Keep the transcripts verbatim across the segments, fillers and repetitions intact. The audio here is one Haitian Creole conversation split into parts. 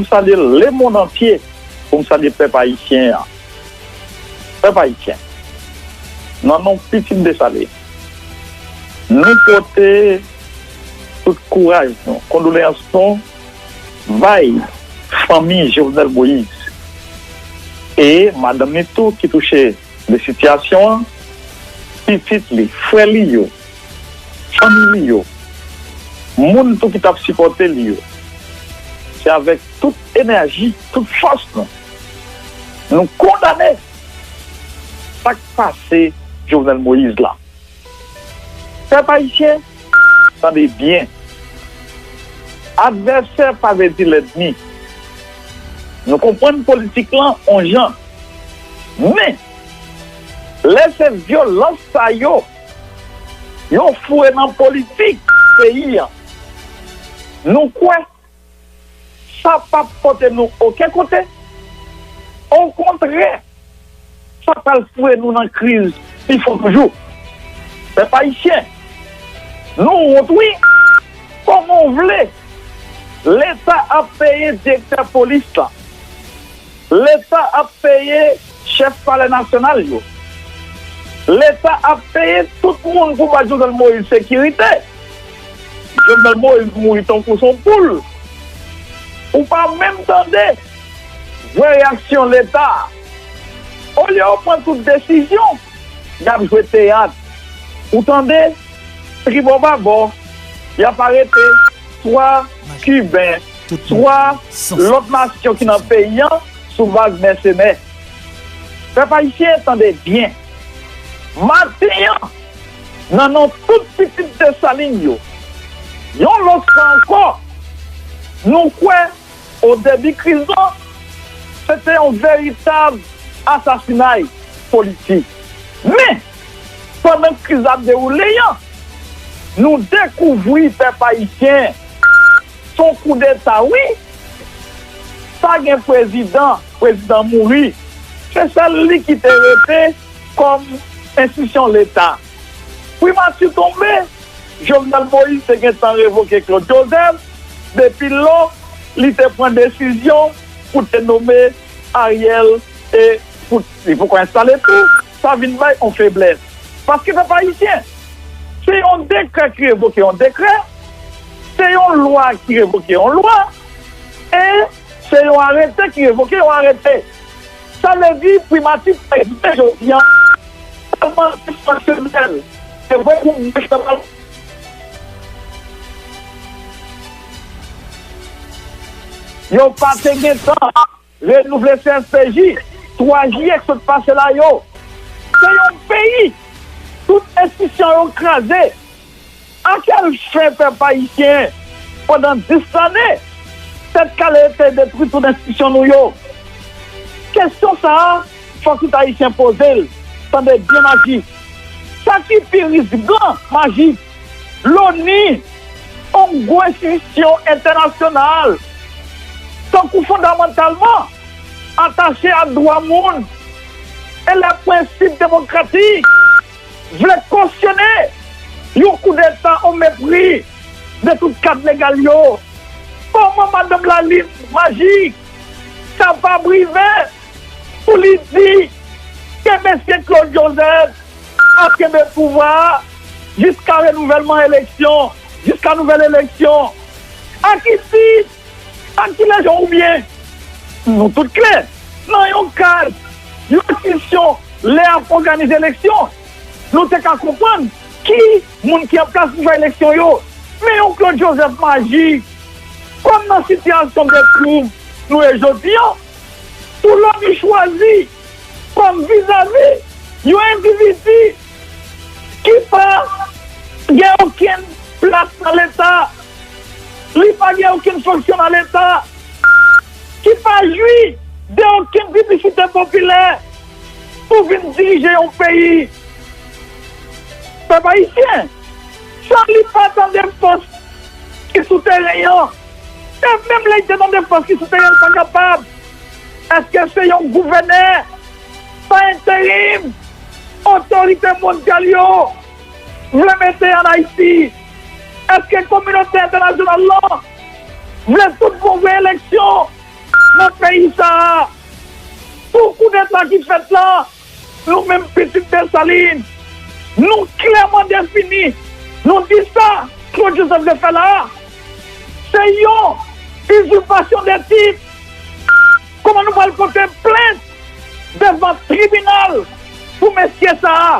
salye lemonn antye, pou m salye pèp ayisyen an. Pèp ayisyen, nan non pitit Desalin, nou pote tout kouraj nou, kondoleyans nou bay fanmi Jovenel Moïse e madanm li tou ki touche de sitiyasyon an, pitit li, frè li yo, fanmi li yo, moun tou ki t ap sipòte li yo. Se avèk tout enèji, tout fòs nou, nou kondane sa k pase Jovenel Moïse la. Pèp ayisyen, tande byen. Advèsè pa vle di lènmi. Nou konprann politik lan on jan. Men, lè se vyolans sa yo, yo foure nan politik peyi an, nou kwè sa p ap pote nou okenn kote. Okontrè, sa pral foure nou nan kriz pi fon toujou. Pèp ayisyen, nou wont wi. Kòman w vle Leta ap peye direktè polis la? Leta ap peye chèf Palè Nasyonal yo. Leta ap peye tout moun pou ba Jovenel Moïse sekirite. Jovenel Moïse mouri tankou se yon poul. Ou pa menm tande vrè reyaksyon Leta a. Olye yo pran tout desizyon, y ap jwe teyat. Ou tande, tribò babò, y ap arete swa Kiben, swa lòt nasyon ki nan peyi an sou baz mèsenè. Pèp ayisyen, tande byen. Maten an, nan non tout pitit Desalin yo, yon lòt fwa ankò, nou kwè o debi kriz lan, se te yon veritab asasinay politik. Men, pandan kriz la ap dewoule an, nou dekouvri, pèp ayisyen, se yon koudeta, wi. Pa gen prezidan, prezidan mouri. Se sèl li ki te rete kòm enstitisyon Leta. Primati tonbe, Jovenel Moïse te gentan revoke Claude Joseph, depi lò li te pran desizyon pou te nonmen Ariel e pou li poko enstale tou, sa vin bay yon feblès. Paske pèp ayisyen, se yon dekrè ki revoke yon dekrè, se yon lwa ki revoke yon lwa, e se yon arete ki revoke yon arete. Sa vle di primati pa egziste jodi an. Sèlman disfanksyonèl. Se vre pou mwen, yo pa te gen tan renouvle C S P J, twa jiyè k sot pase la yo. Se yon peyi, tout enstitisyon yo kraze. A kèl fen pèp ayisyen, pandan dis lane, Tèt Kale te detwi tout enstitisyon nou yo? Kesyon sa a, fòk tout ayisyen poze l. Tande byen, Majik. Sa ki pi ris blan, Majik, Loni, yon gwo enstitisyon entènasyonal, tankou fondamantalman atache a dwa moun e lè prensip demokratik, vle kosyone yon koudeta o mepri de tout kad legal yo. Kòman madanm Lalin Majik kapab rive pou li di ke mesye Claude Joseph ap kenbe pouvwa a jiska renouvèlman eleksyon, jiska nouvèl eleksyon? A ki tit? Ak ki lejyon oubyen? Nou tout klè, nan yon kad, yon enstitisyon, lè y ap òganize eleksyon, nou te ka konprann ki moun ki an plas pou fè eleksyon yo. Men yon Claude Joseph Majik, kòm nan sitiyasyon de twouv nou ye jodi an, pou Loni chwazi kòm vizavi yon endividi ki pa gen okenn plas nan Leta, li pa gen okenn fonksyon nan Leta, ki pa jwi de okenn piblisite popilè pou vin dirije yon peyi. Pèp ayisyen, san li pa tande fòs ki sou teren an, e menm lè li te tande fòs ki sou teren an, li pa kapab. Èske se yon gouvènè pa enterim otorite mondyal yo vle mete ann Ayiti? Èske kominote entènasyonal lan vle tout bon vre eleksyon nan peyi sa a. Pou koudeta ki fèt la, nou menm pitit Desalin, nou klèman defini, nou di sa Claude Joseph vle fè la a, se yon izipasyon de tit. Kòman nou pral pote plent devan tribinal pou mesye sa a,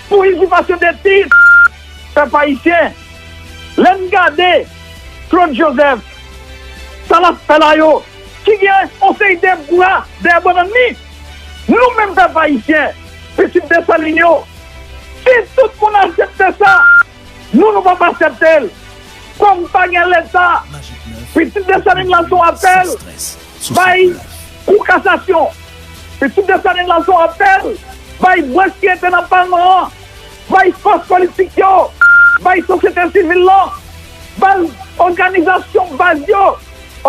pou izipasyon de tit? Pèp ayisyen, lè n gade Claude Joseph, sa l ap fè la yo, ki gen yon seri de bra dèyè bannann li. Nou menm pèp ayisyen, pitit Desalin yo, si tout moun aksepte sa, nou, nou p ap aksepte l. Kòm pa gen Leta, pitit Desalin lanse yon apèl bay Kou Kasasyon. Pitit Desalin lanse yon apèl bay branch ki rete nan Palman an, bay fòs politik yo, bay sosyete sivil lan, bay òganizasyon baz yo,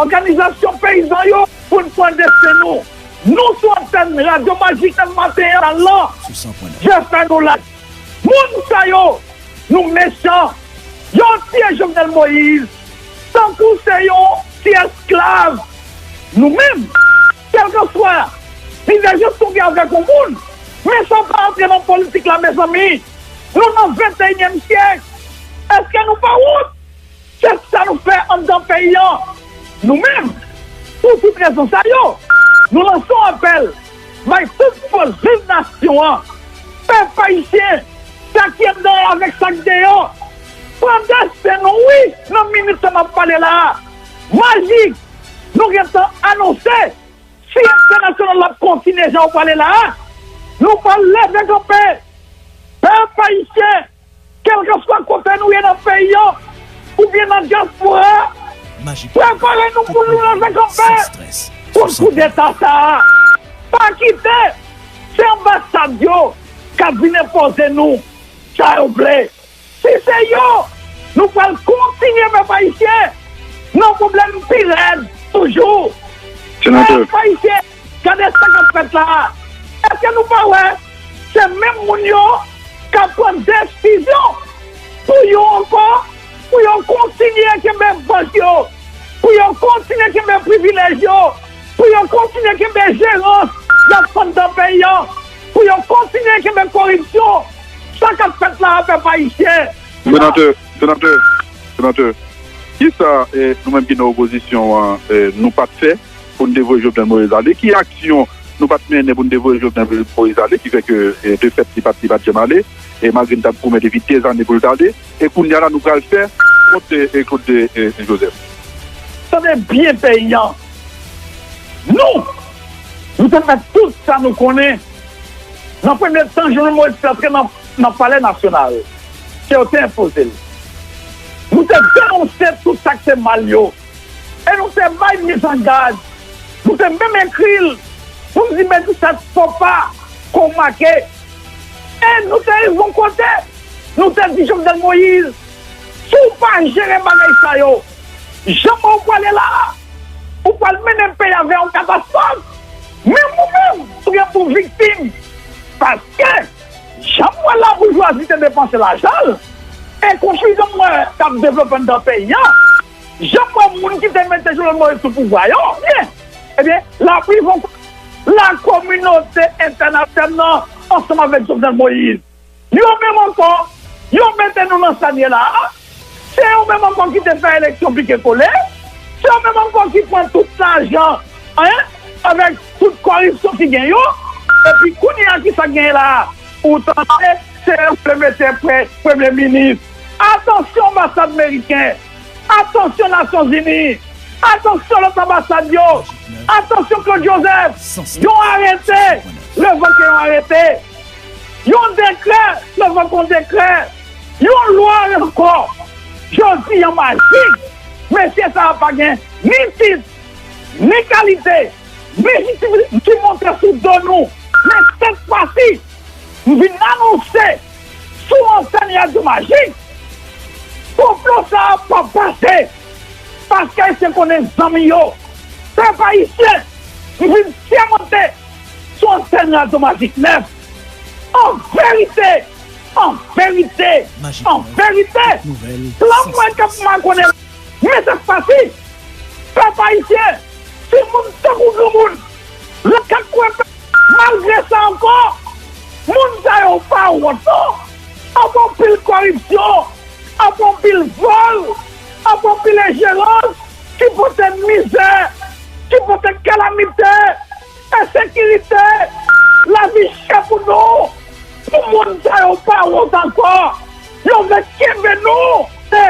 òganizasyon peyizan yo, pou n pran desten nou. Nou sou antèn Radyo Majik nan maten an lan, je fè nou la. Moun sa yo, nou mechan. Yo tiye Jovenel Moïse tankou se yon ti esklav. Nou menm, kèlkanswa divèjans nou gen avèk yon moun, men sa pa antre nan politik la, mezanmi. Nou nan venteyinyèm syèk. Èske nou pa wont? Se sa nou fè anndan peyi an. Nou menm, pou tout rezon sa yo, nou lanse yon apèl bay tout fòs viv nasyon an. Pèp ayisyen, sa ki anndan an avèk sa k deyò, pran desten nou, wi, nan minit sa n ap pale la a. Majik, nou gentan anonse, si entènasyonal la ap kontinye jan w pale la a, nou pral leve kanpe. Pèp ayisyen, kèlkanswa kote nou ye nan peyi an, oubyen nan dyaspora a, prepare nou pou nou leve kanpe kont koudeta sa a. Pa kite se anbasad yo k ap vin enpoze nou sa yo vle. Si se yo, nou pral kontinye, pèp ayisyen, nan pwoblèm pi rèd toujou. Pèp ayisyen, gade sa k ap fèt la a. Èske nou pa wè se menm moun yo k ap pran desizyon pou yo ankò, pou yo kontinye kenbe bank yo, pou yo kontinye kenbe privilèj yo, pou yo kontinye kenbe jerans y ap fè anndan peyi an, pou yo kontinye kenbe koripsyon? Sa k ap fèt la a, pèp ayisyen? Senatè, senatè, senatè, kisa, eh, nou menm ki nan opozisyon an, eh, nou pa t fè pou n te voye Jovenel Moïse ale? Ki aksyon nou pa t mennen pou n te voye Jovenel Moïse ale, ki fè ke, eh, de fèt, li pa t, li pa t janm ale, e malgre n t ap goumen depi dèzane pou l t ale, e kounye a la nou pral fè kont, eh, Claude, eh, Joseph? Tande byen, peyi an. Nou, nou te fè tout sa nou konnen. Nan premye tan Jovenel Moïse te antre nan, nan Palè Nasyonal, ke yo te enpoze l, nou te denonse tout sa k te mal yo. E nou te bay mizangad. Nou te menm ekri l pou n di, men di sa fò pa, kon make. E nou te rive yon kote, nou te di Jovenel Moïse, si w pa jere bagay sa yo, jan w pral ale la a, ou pral mennen peyi a vè yon katastwòf. Menm ou menm, ou gen pou viktim. Paske, jan m wè laboujwazi te depanse lajan l, e konfizyon m wè k ap devlope anndan peyi an, jan m wè moun ki te mete Jovenel Moïse sou pouvwa yo, byen, ebyen, laplivan lakominote entènasyonal ansanm avèk Jovenel Moïse. Yo menm ankò, yo mete nou nan sa n ye la a. Se yo menm ankò ki te fè eleksyon pike kole. Se yo menm ankò ki pran tout lajan, en, avèk tout kòripsyon ki gen yo. Epi kounye a, kisa k genyen la a? Ou tande, se yo vle mete pre-, premye minis. Atansyon, anbasad meriken. Atansyon, Nasyonzini. Atansyon, lòt anbasad yo. Atansyon, Claude Joseph. Yon arete, revoke yon arete. Yon dekrè, revoke yon dekrè. Yon lwa ankò. Jodi a, Majik, mesye sa a pa gen ni tit, ni kalite, ni jistifikatif ki monte sou do nou. Men sèt fwa si, m vin anonse sou antèn Radyo Majik, konplo sa a p ap pase, paske Ayisyen konnen zanmi yo. Pèp ayisyen, m vin sèmante sou antèn Radyo Majik nèf, an verite, an verite, an verite, plan mwen k ap makonnen, men sa k pase, pèp ayisyen, Timoun tankou granmoun, nan kat kwen peyi. Malgre sa ankò, moun sa yo pa wont non. Ap anpil kòripsyon, ap anpil vòl, ap anpil enjerans ki pote mizè, ki pote kalamite, ensekirite, lavi chè pou nou. Pou moun sa yo pa wont ankò, yo vle kenbe nou. Se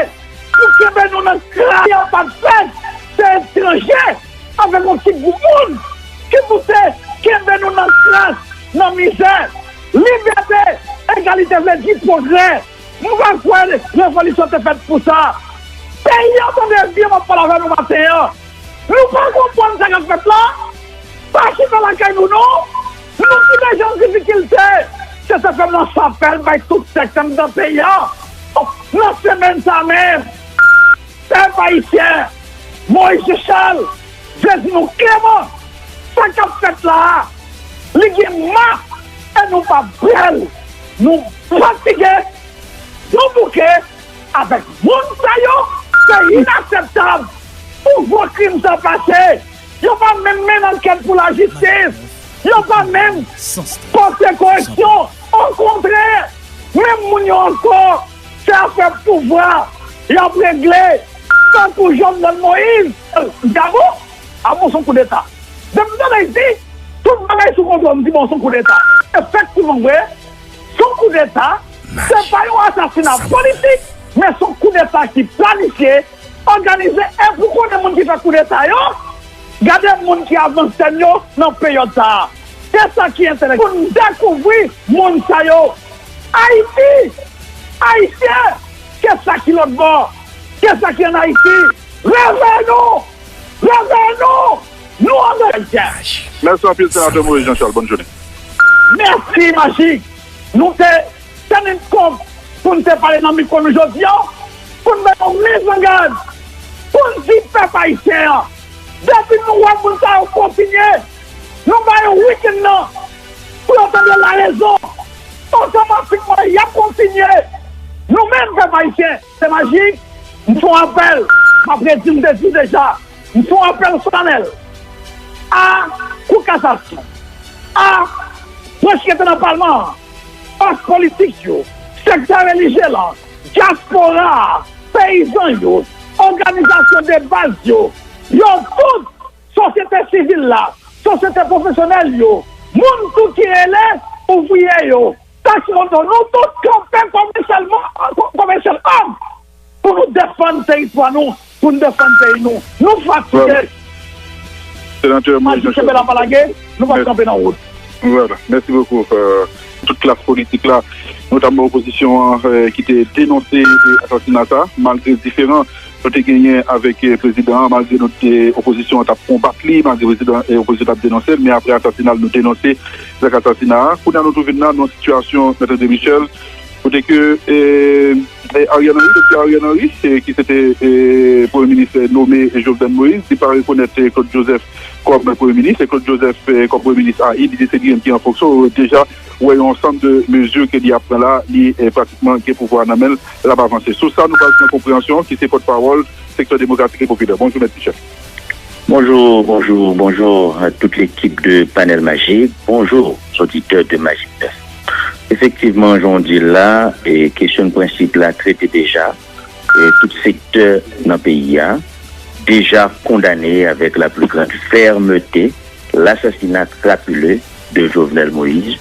pou kenbe nou nan kras. Yo pa t fèt, se etranje avèk yon ti gwoup moun ki pouse kenbe nou nan kras, nan mizè. Libète, egalite vle di pwogrè. M pa kwè revolisyon te fèt pou sa. Peyi an, tande byen, m ap pale avè nou maten an. Nou pa konprann sa k ap fèt la. Pa chita lakay nou non. Nou ki deja an difikilte. Se sa fè m lans apèl bay tout sèk anndan peyi a. Nan semèn sa menm, pèp ayisyen, Moyiz Jechal vle di nou klèman, sa k ap fèt la a, li gen ma, e nou pa prè l. Nou fatige, nou bouke avèk moun sa yo. Se inakseptab pou gwo krim sa pase. Yo pa menm mennen ankèt pou lajistis. Yo pa menm pote koreksyon. Okontrè, menm moun yo ankò, se afè pouvwa y ap regle. Tankou Jovenel Moïse, Gabo, a bon, se yon koudeta. Depi m tande Ayiti, tout bagay sou kontwòl, m di bon, se yon koudeta. Efektivman vre, se yon koudeta. Se pa yon asasina politik, men se yon koudeta ki planifye, òganize. E pou konnen moun ki fè koudeta yo, gade moun ki avansè yo nan peryòd sa a. Se sa ki enterese pou n dekouvri moun sa yo. Ayiti, Ayisyen, ke sa ki lòt bò, ke sa ki ann Ayiti, reveye nou, reveye nou, nou ann Ayisyen. Mèsi anpil, Senatè Moïse Jean Charles. Bòn jounen. Mèsi, Majik. Nou te teni kont pou n te pale nan mikwo nou jodi a, pou n bay yon mizangad, pou n di pèp ayisyen an, depi nou wè moun sa yo kontinye, nou ba yo wikenn nan pou yo tande larezon. Otomatikman, y ap kontinye. Nou menm, pèp ayisyen, se Majik, m fè yon apèl, m ap redi, m te di deja, m fè yon apèl solanèl a Kou Kasasyon, a branch ki rete nan palman an, fòs politik yo, sektè relijye la, dyaspora, peyizan yo, òganizasyon de baz yo, yo tout, sosyete sivil la, sosyete pwofesyonèl yo, moun tou ki rele ouvriye yo, tache moto, nou tout kanpe kòm yon sèl mo-, kòm yon sèl òm pou nou defann teritwa nou, pou n defann peyi nou. Nou fatige. Senatè Moïse Jean Charles, kenbe la pa lage, nou p ap kanpe nan wout. Voilà, mèsi bokou. Euh, tout klas politik la, notamman opozisyon an, euh, ki te denonse, euh, asasina sa, malgre diferan nou te genyen avèk, euh, prezidan an, malgre nou te, opozisyon an t ap konbat li, malgre prezidan, euh, opozisyon t ap denonse l, men apre asasina l, nou denonse zak asasina a. Kounye a, nou tou vin la nan yon sitiyasyon, Mèt André Michel, kote ke, e, e, Ariel Henry, Doktè Ariel Henry, e, ki se te, e, premye minis, e, nome Jovenel Moïse, li pa rekonèt, e, Claude Joseph kòm premye minis, e Claude Joseph, e, kòm premye minis a, li di se li menm ki an fonksyon, ou deja wè yon ansanm de mezi ke li ap pran la, li, e, pratikman gen pouvwa nan men l, l ap avanse. Sou sa, nou pral pran konpreyansyon ki se pòtpawòl sektè demokratik e popilè. Bonjou, Mèt Michel. Bonjou, bonjou, bonjou a tout lekip de Panèl Majik. Bonjou, zoditè de Majik nèf. Efektivman, jan w di l la, e kesyon de prensip la trete deja. E tout sektè nan peyi a deja kondane avèk la pli grand fèmte lasasina krapile de Jovenel Moïse,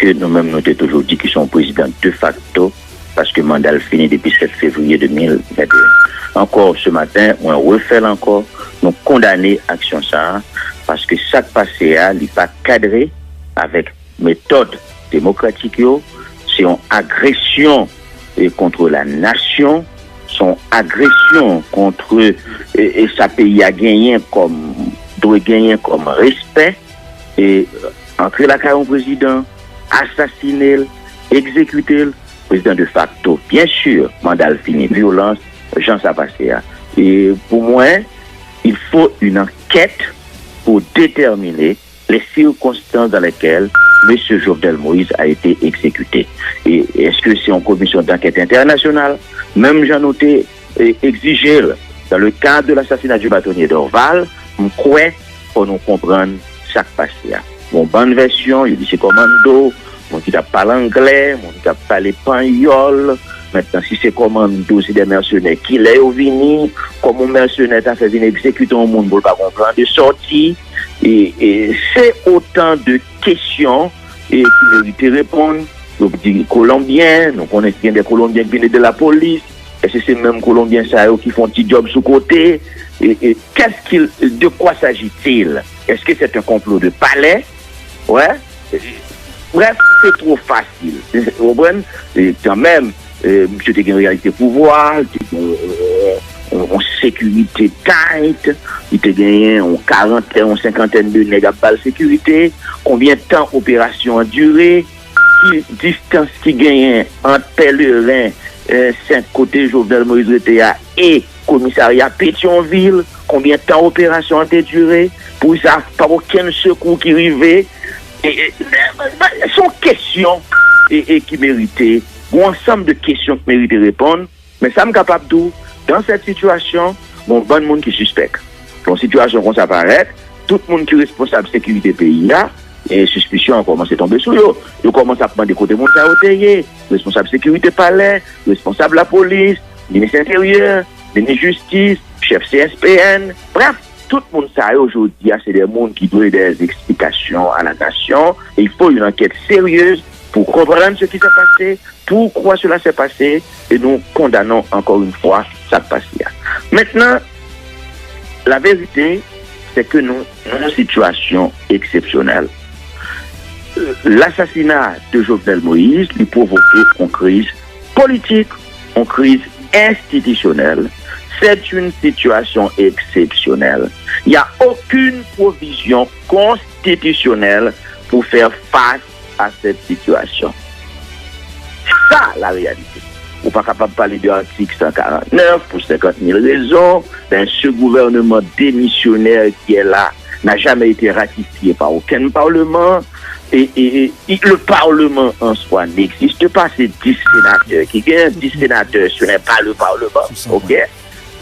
ke nou menm nou te toujou di ki se yon prezidan de facto, paske manda l fini depi sèt fevriye de mil venteyen. Ankò, se maten, mwen refè l ankò, nou kondane aksyon sa a, paske sa k pase a, li pa kadre avèk metòd demokratik yo, se yon agresyon, e, contre la nation, se yon agresyon kont, e, e sa peyi a genyen kòm, dwe genyen kòm respè, e antre lakay yon prezidan, asasine l, egzekite l, prezidan de facto, byen si, manda l fini, vyolans, jan sa pase a. E pou mwen, il faut une enquête pour déterminer les circonstances dans lesquelles Monsieur Jovenel Moïse a été exécuté. E èske se yon komisyon d'ankèt entènasyonal, menm jan nou te, e, egzije l dans le cadre de l'assassinat du bâtonnier Dorval, m kwè fò nou konprann sa k pase a. Gon bann vèsyon, yo di se kòmando, moun ki t ap pale anglè, moun ki t ap pale panyòl. Mentnan, si se kòmando, se de mèsenè, kilè yo vini? Kòman yon mèsenè ta fè vin egzekite yon moun pou l pa gon plan de sòti? E, e se otan de kesyon e ki merite reponn. Yo di Kolonbyen, nou konnen ki gen de Kolonbyen ki vin ede lapolis. Èske se menm Kolonbyen sa yo ki fè yon ti djòb sou kote? E, e qu'est-ce qu'il, de quoi s'agit-il? Est-ce que c'est un complot de palais? Ouais. Bref, se twò fasil. Ou konprann? E kanmenm, e, misye te gen reyalite pouvwa, li te gen yon, yon, yon sekirite tight, li te genyen yon karantèn, yon senkantèn de nèg ap ba l sekirite. Konbyen tan operasyon an dire? Ki distans ki genyen ant Pèleren, eh, senk, kote Jovenel Moïse rete a, e komisarya Petyonvil? Konbyen tan operasyon an te dire? Poukisa pa okenn sekou ki rive? E, e, se yon kesyon e, e ki merite, yon ansanm de kesyon ki merite reponn. Men sa m kapab di w, dans cette situation, gon bann moun ki sispèk. Lè yon sitiyasyon konsa parèt, tout moun ki responsab sekirite peyi a, e sispisyon an kòmanse tonbe sou yo. Yo kòmanse ap mande kote moun sa yo te ye, responsab sekirite palè, responsab lapolis, minis enteryè, minis jistis, chèf C S P N. Brèf, tout moun sa yo jodi a se de moun ki dwe des explications à la nation. Et il faut une enquête sérieuse pour comprendre ce qui s'est passé, pourquoi cela s'est passé, et nous condamnons encore une fois sa k pase a. Maintenant, la vérité, c'est que nous, nous, une situation exceptionnelle. L'assassinat de Jovenel Moïse li pwovoke yon kriz politik, yon kriz enstitisyonèl. C'est une situation exceptionnelle. Il n'y a aucune provision constitutionnelle pour faire face à cette situation. Sa la reyalite. Ou pa kapab pale de atik san karant nèf pou senkant mil rezon. Ben, ce gouvernement démissionnaire qui est là n'a jamais été ratifié par aucun parlement. Et, et, et, et le Parlement en soi n'existe pas. C'est dix sénateurs qui gagnent. Dix sénateurs, ce n'est pas le Parlement. OK?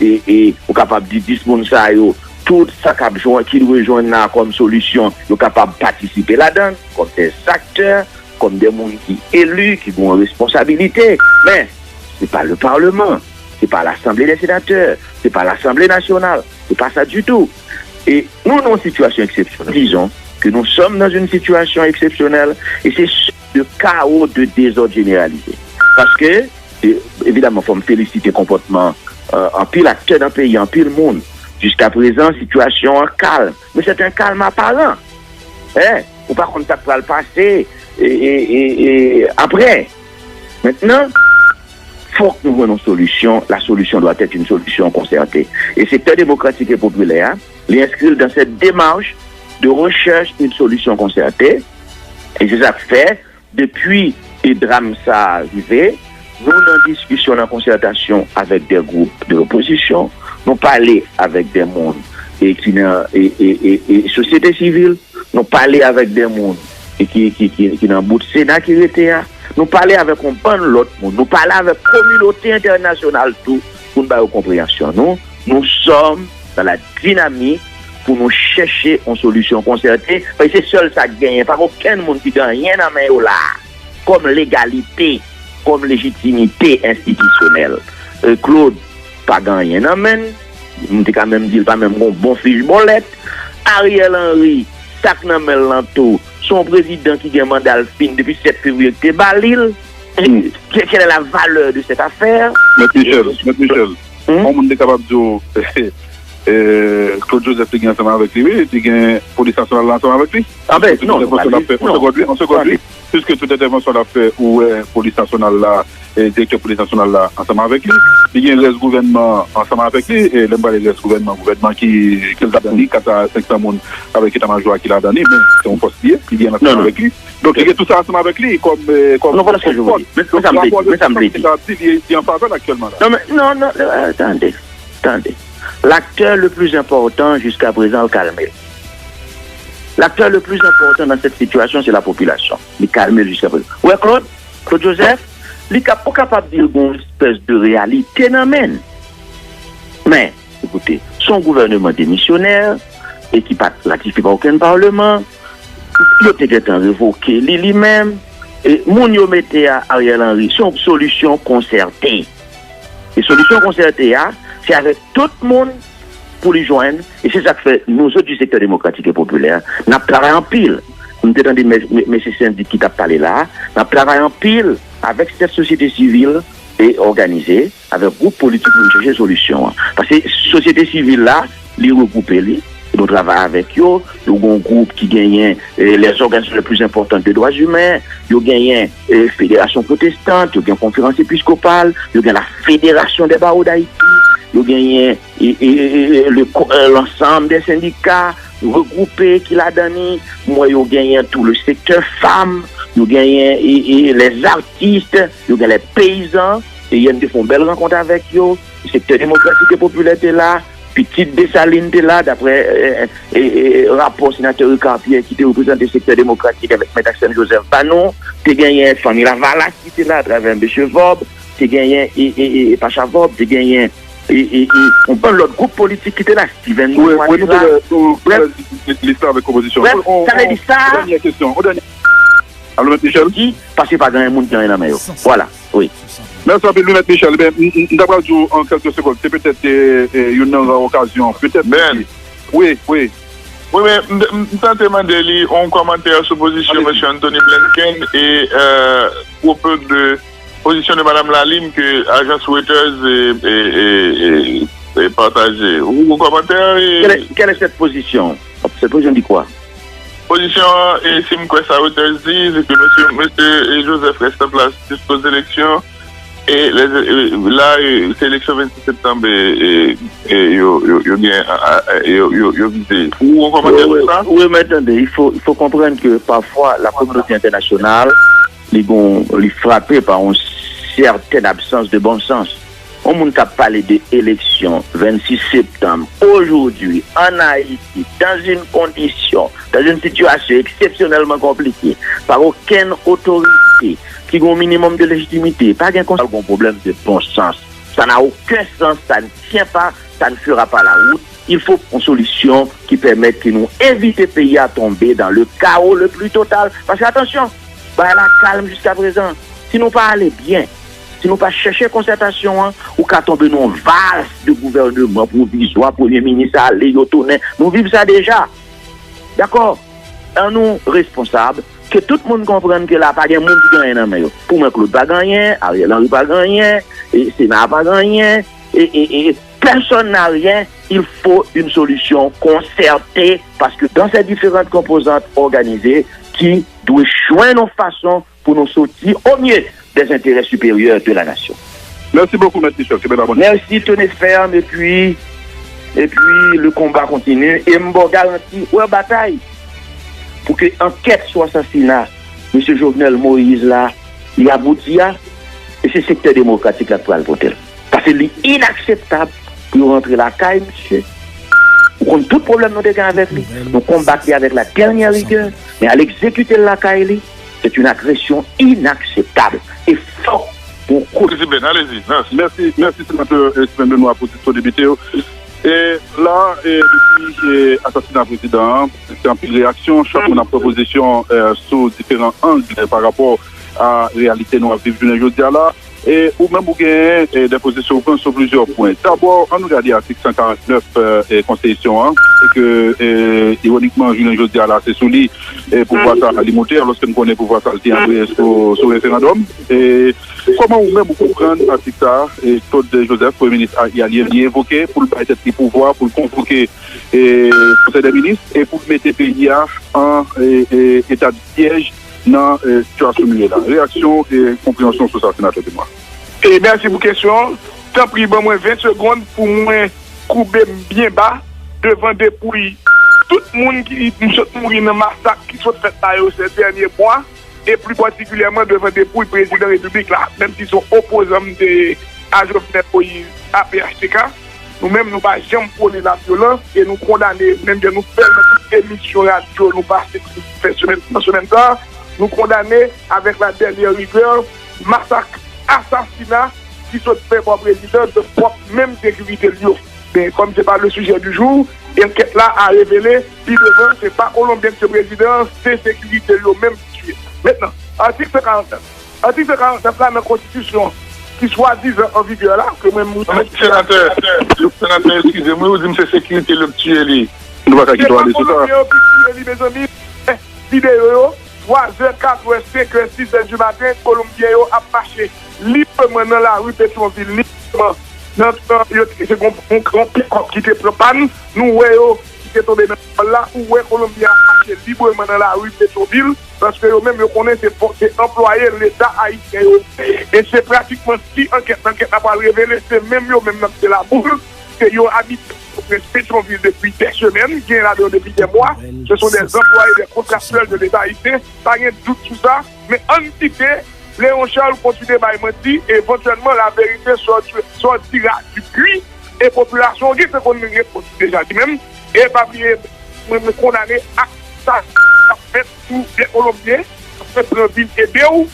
E, e ou kapab di dis moun sa yo, tout sa k ap jwenn, ki dwe jwenn la kòm solisyon, yo kapab patisipe ladan l, kòm des acteurs, kòm des moun ki eli, ki gen yon responsabilite. Men, se pa le Parlement, se pa l'Assemblée des sénateurs, se pa l'Assemblée nationale, se pa sa ditou. E nou nan yon sitiyasyon eksepsyonèl. Disons que nous sommes dans une situation exceptionnelle et c'est de chaos, de désordre généralisé. Paske, e, evidaman, fò m felisite konpòtman, e, anpil aktè nan peyi, anpil moun. Jiskaprezan, sitiyasyon an kalm. Men se te yon kalm aparan. Hein? Ou pa konn sa k pral pase, e, e, e, e, apre. Mentnan, fòk nou jwenn yon solisyon. La solution doit être une solution concertée. E Sektè Demokratik e Popilè a, li enskri l dans cette démarche de recherche d'une solution concertée. E se sa k fè, depi e dram sa a rive, nou nan diskisyon, nan konsètasyon avèk de gwoup de lopozisyon, nou pale avèk de moun e ki nan e, e, e, e sosyete sivil, nou pale avèk de moun e ki, ki, ki, ki nan bout Sena ki rete a, nou pale avèk yon bann lòt moun, nou pale avèk kominote entènasyonal tou pou n ba yo konpreyansyon nou. Nous sommes dans la dynamique pou nou chèche yon solisyon konsète, paske se sèl sa k genyen. Pa gen okenn moun ki gen anyen nan men yo la a, kòm legalite, kòm lejitimite enstitisyonèl. E Claude pa gen anyen nan men l, m te ka menm di l pa menm gen yon bon fich bòlèt. Ariel Henry, sa k nan men l lan tou, se yon prezidan ki gen manda l fin depi sèt fevriye ki te ba li l. Ke-, quelle est la valeur de cette affaire? Mèt Michel, Mèt Michel, yon moun te kapab di w, e, Claude Joseph te gen ansanm avèk li, wi, te gen polis nasyonal la ansanm avèk li. Anben, non, nou pa di, non. An segond, wi, an segond, wi. Piske tout entèvansyon l ap fè, ou wè polis nasyonal la, e, direktè polis nasyonal la ansanm avèk li. Li gen rès gouvènman ansanm avèk li. E lè m pale rès gouvènman, gouvènman ki, ke l t ap di, kat a senk san moun avèk eta majò a ki ladan li, men se yon fòs li ye, li gen ansanm avèk li. Donk, li gen tout sa ansanm avèk li kòm, e, kòm, kòm fòs. Donk, rapò de fòs ki ta di, li, li an favè l aktyèlman la. Non, men, non, non, e, tande, tande. L'acteur le plus important jusqu'à présent, l kalme l. L'acteur le plus important dans cette situation, c'est la population. Li kalme l jiska prezan. Ou wè Claude, Claude Joseph, li kap-, ou kapab di l gen yon espès de reyalite nan men l. Men, ekoute, se yon gouvèneman demisyonè, e ki pa t ratifye pa okenn palman, yo te gentan revoke li, li menm. E moun yo mete a, Ariel Henry, se yon solisyon konsète. E solisyon konsète a, se avèk tout moun pou li jwenn. E se sa k fè nou sot di sektè demokratik e popilè, n ap travay anpil. M te tande mè- mè- mesye sendik ki t ap pale la a, n ap travay anpil avèk sektè sosyete sivil e òganize avèk gwoup politik pou n chèche solisyon an. Paske sosyete sivil la, li regwoupe li. Nou travay avèk yo. Yo gen yon gwoup ki genyen eh, les organisations les plus importantes de droits humains. Yo genyen eh, Fédération protestante, yo gen Conférence épiscopale, yo gen la Fédération des barreaux d'Haïti, yo genyen eh, eh, eh, eh, le co- eh, l'ensemble des syndicats regroupés ki ladan li. M wè yo genyen tout le secteur femme, yo genyen eh, eh, les artistes, yo gen les paysans. E yè n te fè yon bèl rankont avèk yo. Sektè demokratik e popilè te la. Pitit Desalin te la, daprè eh, eh, eh, rapò senatè Ricard Pierre ki te reprezante sektè demokratik avèk Mèt Axène Joseph ba nou. Te genyen fanmi Lavalas ki te la atravè mesye Vòb. Te genyen e, e, e, e Pacha Vòb, te genyen e, e, e, yon bann lòt gwoup politik ki te la. Steven Wi, Dubois wi, te nou la. Te lè, nou Brèf, lè lis la avèk opozisyon. Brèf, On, sa vle on, di sa. On dènyè kesyon. On dènyè. Alo, Mèt Michel? Di, paske pa gen moun ki gen anyen nan men yo. Vwala, wi. Mèsi anpil, wi, Mèt Michel. Ebyen, m, m, m ta pral di w an kèlke segonn, se petèt eh, eh, youn nan ra okazyon, petèt. Ben. Wi, wi. Wi, men m, m, m tante mande li yon kòmantè sou pozisyon Alezi. Mesye Antony Blinken e eh, pwopo de pozisyon de Madam Lalime ke ajans Reuters eh, eh, eh, eh, eh, pataje. Ou, ou kòmantè e Quelle est, quelle est cette position? Cette position dit quoi? Pozisyon an, e si m kwè sa Reuters di, se ke mesye, mesye eh, Joseph reste an plas jisko eleksyon. E lè, eh, la, eh, se eleksyon vennsis septanm e, e, e yo, yo, yo gen, a, a, yo, yo, yo vize. Ou, ou kòmantè sou sa? Wi, men tande, il faut, il faut comprendre que parfois la communauté internationale, li gon, li frape par une certaine absence de bon sens. Yon moun k ap pale de eleksyon vennsis septanm, aujourd'hui, en Haïti, dans une condition, dans une situation exceptionnellement compliquée, par aucune autorité, ki gen yon minimum de légitimité, pa gen konsa, gon pwoblèm de bon sens. Ça n'a aucun sens, ça ne tient pas, ça ne fera pas la route. Il faut une solution qui permette que nous éviter pays à tomber dans le chaos le plus total. Parce que attention, bagay la kalm jiska prezan. Si nou pa ale byen, si nou pa chèche konsètasyon an, ou ka tonbe nan yon vals de gouvènman pwovizwa, premye minis ale, yo tounen. Nou viv sa deja. Dakò? An nou responsab, ke tout moun konprann ke la pa gen moun ki gen anyen nan men yo. Pou mwen, Claude pa gen anyen, Ariel Henry pa gen anyen, e Sena pa gen anyen, e, e, e, personne n'a rien. Il faut une solution concertée, parce que dans ces différentes composantes organisées, qui doit jwenn yon fason pou nou soti au mieux des intérêts supérieurs de la nation. Mèsi bokou, Mèt Michel. Kenbe la, bòn. Merci, tenez ferme, et puis, et puis, le combat continue. E m ba w garanti, ou wè batay pou ke ankèt sou asasina mesye Jovenel Moïse la, li abouti a, e se sektè demokratik la k pral pote l. Paske li inakseptab pou yo rantre lakay misye. Ou konn tout pwoblèm nou te gen avèk li. Nou konbat li avèk la dènyè rigè, men al egzekite l lakay li, c'est une agression inacceptable. E fòk pou kout. Prezidan, alezi, mèsi. Mèsi, mèsi, senatè Steven Benoît, pou disponibilite w. E la, e, depi, e, asasina prezidan an, se anpil reyaksyon, chak moun ap pran pozisyon, e, sou diferan ang, e, pa rapò a reyalite nou ap viv jounen jodi a la. E ou menm ou gen, e, de pozisyon ou pran sou plizyè pwen. Dabò, ann nou gade atik san karant nèf, e, e, konstitisyon an, se ke, e, ironikman, jounen jodi a la, se sou li, e, pouvwa sa a li moute, alòske n konnen pouvwa sa a l te antre sou, sou referandòm. E kòman ou menm ou konprann atik sa a, e, Claude Joseph, premye minis a, italyen, li envoke pou l bay tèt li pouvwa, pou l konvoke, e, konsèy dè minis, e pou l mete peyi a an, e, e, eta de syèj nan, e, sitiyasyon nou ye la. Reyaksyon e konpreyansyon sou sa, senatè Benoît. E mèsi pou kesyon an. Tanpri, ban mwen ven segonn pou mwen koube m byen ba devan depouy tout moun ki sot mouri nan masak ki sot fèt la yo se dènye mwa, e pli patikilyèman devan depouy prezidan repiblik la, menm si se yon opozan m te a Jovenel Moïse, a P H T K. Nou menm, nou pa janm pwone lavyolans e nou kondane, menm jan nou fè l nan tout emisyon radyo nou pase fè semèn, nan semèn sa a, nou kondane avèk la dènyè rigè masak, asasina ki sot fè bò prezidan de pwòp menm sekirite l yo. Men, kòm se pa le sujet du jour, ankèt la a revele pi devan, se pa Kolonbyen ki te prezidan an, se sekirite l yo menm ki tiye. Mentnan, atik san karant nèf. Atik san karant nèf la nan konstitisyon ki swadizan an vigè la, ke mwen m- Senatè, senatè, eskize m, wi, ou di m se sekirite l yo k tiye li. Nou pa ka kite w ale sou sa. Se pa Kolonbyen yo ki tiye li, mezanmi. Videyo yo, twa zè, kat è, senk è, sis è di maten, Kolonbyen yo ap mache libreman nan lari Petwonvil, libreman. Nan, nan, yo, se gon, gon, gon pikòp ki te pran pàn, nou wè yo ki te tonbe nan kòl la, ou wè Kolonbyen ap mache libreman nan lari Petwonvil, paske yo menm yo konnen se fò-, se anplwaye Leta ayisyen yo. E se pratikman si ankèt, ankèt la pral revele, se menm yo menm nan se laboul, se yo abite Petwonvil depi dè semèn, gen ladan yo depi dè mwa, se son des employés, des contractuels de l'État haïtien, pa gen dout sou sa, men ann kite Léon Charles kontinye bay manti, e evantyèlman laverite sòtira di pui, e popilasyon an gentan konn repons li deja li menm, e pa bliye, mwen, mwen kondane ak sa k ap fèt sou de Kolonbyen, k ap fèt pou yo vin ede w,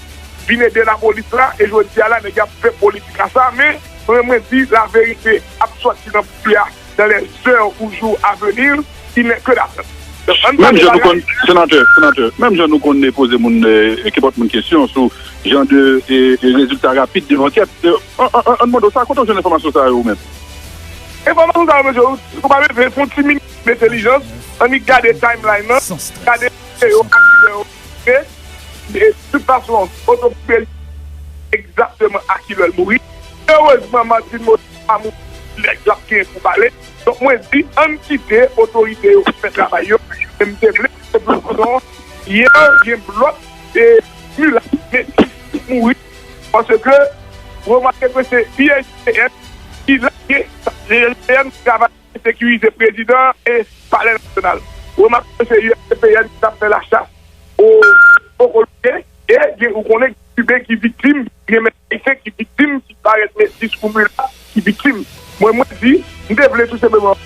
vin ede lapolis la, e jodi a la, nèg y ap fè politik a sa, men mwen, mwen di laverite ap sòti nan pui a dans les heures ou jours à venir, il n'est que d'attendre. Donk, ann pa Menm jan nou konn, senatè, senatè, menm jan nou konn poze moun, e, kenpòt moun kesyon sou jan de, e, e, rezilta rapid de ankèt, e, an, an, an, ann mande w sa, kote w jwenn enfòmasyon sa yo ou menm? Enfòmasyon sa yo, mesye, ou pa bezwen fè yon ti minit entèlijans, annik gade timeline nan, gade yo, aktivite yo, e, e, de tout fason, otorite egzakteman a kilè l mouri. Erezman, Martine Moïse pa mouri lè l ap gen pou pale. Donk, mwen di, ann kite otorite yo fè travay yo. E m te vle popilasyon yè gen blòt e milat metis mouri. Paske, remake ke se I G P N ki lage I G P N travay sekirize prezidan e palè nasyonal. Remake ke se I G P N ki t ap fè lachas o, o Kolonbyen, e gen, ou konnen, Kiben ki viktim, gen menm Ayisyen ki viktim, ki parèt metis ou milat ki viktim. Mwen, mwen di, m te vle tou senpleman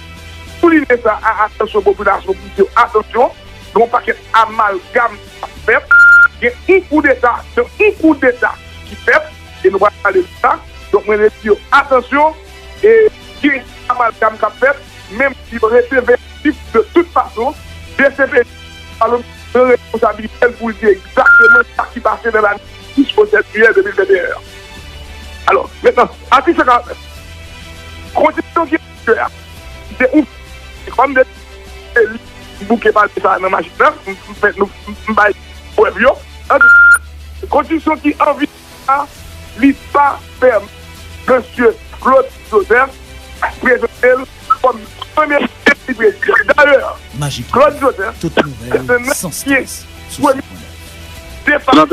souliye sa a atansyon popilasyon pou di yo, atansyon, gen yon pakèt amalgam k ap fèt, gen yon koudeta, gen yon koudeta ki fèt, e nou pral pale de sa. Donk, mwen di yo, atansyon, e gen amalgam k ap fèt, menm si yo rete ventif de tout fason, D C P J pran responsabilite l pou l di egzakteman sa ki pase nan lane sis o sèt jiyè de mil venteyen an. Alò, mentnan, atik senkannnèf, konstitisyon ki an vigè a, se ou, se kòm de, se li ki bouke pale sa nan majistra, m, m, m, m bay prèv yo. Antouka, konstitisyon ki an vigè a, li pa pèmèt mesye Claude Joseph prezante l kòm premye viseprezidan. Dayè, Claude Joseph se nan ansyen premye defakto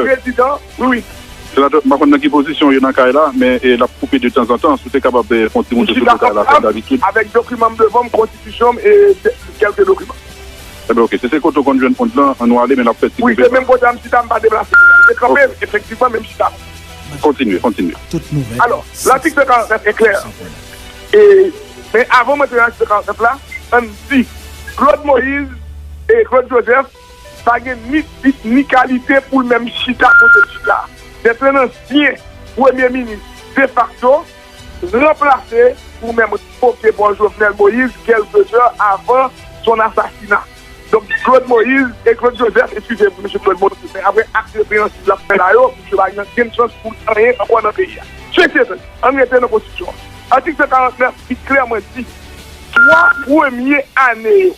prezidan. Wi, wi. Senatè, m pa konn nan ki pozisyon w ye nan kay la, men, e, l ap koupe de tanzantan. Si w te kapab, e, fè yon ti moute sou do kay la, kòm dabitid. Avèk dokiman m devan m, konstitisyon m e kèlke dokiman. Enben, oke. Si se kote w konn jwenn pon lan, ann nou ale, men n ap fè ti koupe. Wi, se menm kote a m chita, m pa deplase. M te kanpe, efektivman, men m chita. Kontinye, kontinye. Alò, latik senkannnèf e klè. E, men avan m antre nan latik senkannnèf la, ann di, Claude Moïse e Claude Joseph pa gen ni tit ni kalite pou l menm chita kote l chita. D'être un ancien premye minis defakto, ranplase ou menm revoke pa Jovenel Moïse quelques heures avant son assassinat. Donk, Claude Moïse e Claude Joseph, eskize m, mesye Claude Moïse, men apre ak repreyansib l ap fè la yo, misye pa gen ankenn chans pou anyen ankò nan peyi a. Chèche, ann rete nan konstitisyon an. Atik senkannnèf ki klèman di, twa premye ane yo,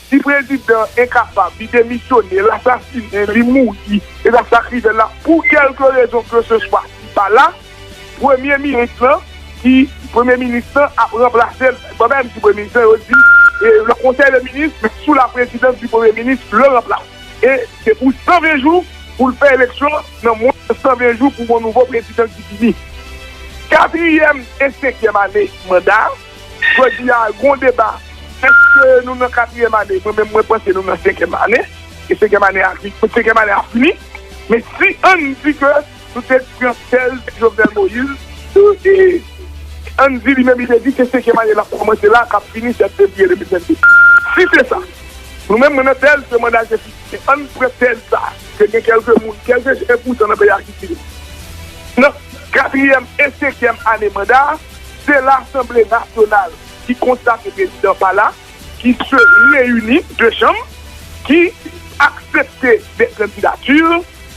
si prezidan an enkapab, li demisyone, l asasinen, li mouri, e sa k rive l la, pou kèlke rezon ke se swa, li pa la, premye minis lan, ki, premye minis lan ap ranplase l. Bon, menm si premye minis lan, yo di, e, le conseil de ministres, mais sous la présidence du premier ministre, le remplace. E se pou san ven jou pou l fè eleksyon, nan mwen san ven jou pou yon nouvo prezidan ki vini. Katriyèm e senkyèm ane manda, jodi a, gon deba. Èske nou nan katriyèm ane? Mwen menm, mwen panse nou nan senkyèm ane. E senkyèm ane a, senkyèm ane a fini. Men si ann di ke nou te pran tèz Jovenel Moïse, e, e, ann di li menm, li te di se senkyèm ane l ap kòmanse la, k ap fini sèt fevriye de mil vennde. Si se sa, nou menm, mwen nan tèz ke manda se fini. Ann pran tèz sa, ke gen kèlke moun, kèlke jen pou san nan peyi a ki fini. Nan katriyèm e senkyèm ane manda, se Lasanble Nasyonal ki konstate prezidan pa la, ki se reyini de chanm, ki aksepte de kandidati,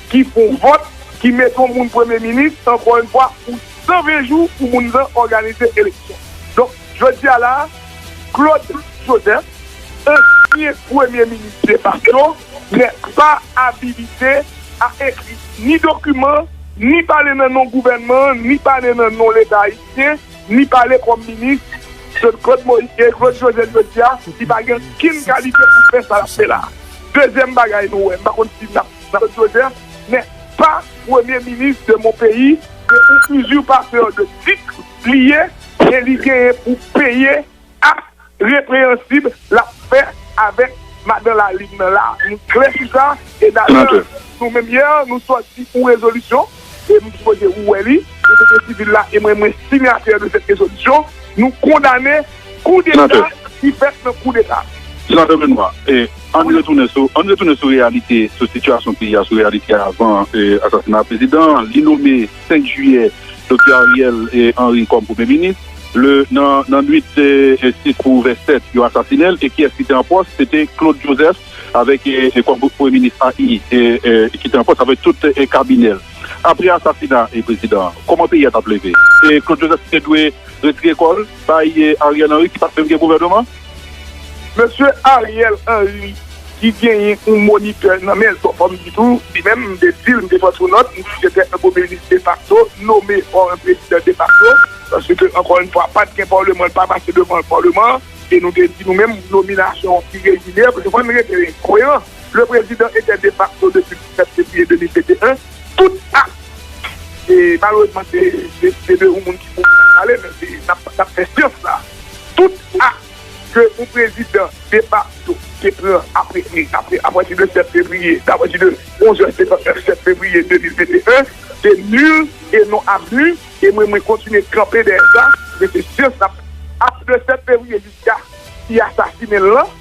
ki fè yon vòt, ki mete yon moun premye minis, ankò yon fwa, pou san ven jou pou moun nan òganize eleksyon. Donk, jodi a la, Claude Joseph, ansyen premye minis defakto, n'est pas habilité à écrire ni dokiman, ni pale nan non gouvènman, ni pale nan non Leta ayisyen, ni pale kòm minis. Claude Moïse, Claude Joseph jodi a, li pa gen okenn kalite pou fè sa l ap fè la. Dezyèm bagay nou wè, m pa konn si n ap, n ap Joseph, n'est pas premye minis de mon pays, se yon uzurpatè de tit li ye, e li genyen pou peye ak repreyansib l ap fè avèk madan Lalin nan la. Nou klè sou sa, e dayè, nou menm yè, nou sòti yon rezolisyon, e m sipoze ou wè li, sosiyete sivil la, e mwen, mwen sinyatè de cette résolution, nou kondane koudeta ki fèt nan koudeta. Senatè Benoît, e, ann retounen sou, ann retounen sou reyalite, sou sitiyasyon peyi a, sou reyalite avan, e, asasina prezidan an. Li nome senk jiyè Doktè Ariel, e, Henry kòm premye minis. Le, nan, nan nwit, e, e, sis pou vennsenk, yo asasinen l. E kiyès ki te an pòs? Se te Claude Joseph avèk, e, e, kòm premye minis A I, e, e, ki te an pòs avèk tout, e, kabinè l. Apre asasina, e, prezidan an, kòman peyi a t ap leve? E Claude Joseph te dwe retire kò l, bay, e, Ariel Henry ki pa t menm gen gouvènman? Mesye Ariel Henry, ki genyen yon monitè nan men l, bon, fò m di tou, li menm, m te di l, m te fè sou nòt, m di se te yon premye minis defakto, nome pa yon prezidan defakto, paske, ankò yon fwa, pa t gen paleman, l pa pase devan paleman, e nou te di nou menm, nominasyon iregilye, paske fò n rete koeran. Le président était de facto depuis le sept février deux mille vingt et un. Tout ak, e malerezman, se, se, se de yon moun ki pou pale, men se, n ap, n ap fè syans la. Tout ak ke yon prezidan defakto te pran apre, apre, apati de sèt fevriye, apati de onz è senkannèf sèt fevriye de mil venteyen, se nil e non avni, e mwen, mwen kontinye kanpe dèyè sa, men se syans la. Apre de sèt fevriye jiska ki asasinen l lan,